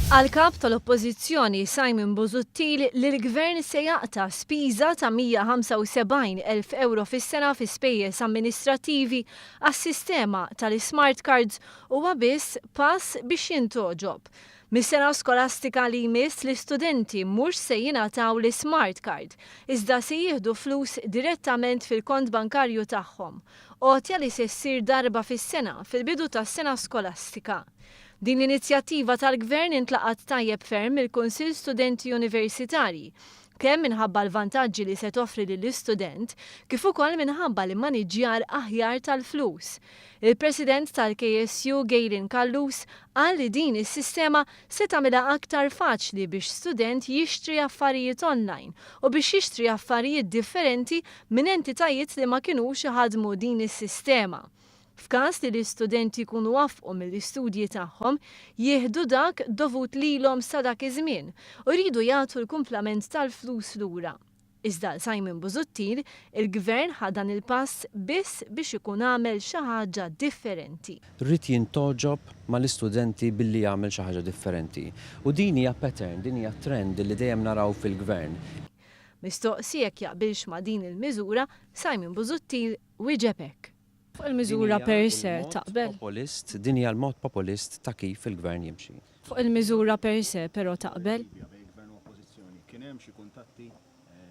Għall-Kap tal-Oppożizzjoni Simon Busuttil li l-Gvern se jaqta' spiża ta' 175 elf ewro fis-sena fi spejjeż amministrattivi għas-sistema tal-ismart cards huwa biss pass biex jintgħoġob. Mis-sena skolastika li jmiss l-istudenti mhux se jingħataw l-ismart card iżda se jieħdu flus direttament fil-kont bankarju tagħhom, għotja li se ssir darba fis-sena fil-bidu tas-sena skolastika. Din l-inizjattiva tal-Gvern intlaqgħet tajjeb ferm mill-Kunsill Studenti Universitarji, kemm minħabba l-vantaġġi li se toffri lill-istudent, kif ukoll minħabba l-immaniġġjar aħjar tal-flus. Il-President tal-KSU Gaylin Callus qal li din is-sistema se tagħmilha aktar faċli biex student jixtri affarijiet online u biex jixtri affarijiet differenti minn entitajiet li ma kinux iħaddmu din is-sistema. F'każ li l-istudenti jkunu wafqu mill-istudji tagħhom, jieħdu dak dovut lilhom sa dak iż-żmien u jridu jagħtu l-kumplament tal-flus lura. Iżda għal Simon Busuttil, il-Gvern ħa dan il-pass biss biex ikun għamel xi ħaġa differenti. Ried jintgħoġob mal-istudenti billi jagħmel xi ħaġa differenti. U din hija pattern, din hija trend li dejjem naraw fil-Gvern. Mistoqsi jekk jaqbilx ma' din il-miżura, Simon Busuttil wieġeb hekk. Fuq il-miżura per se taqbel? Populist, din hija l-mod populist ta' kif il-Gvern jimxi. Fuq il-miżura per se però taqbel?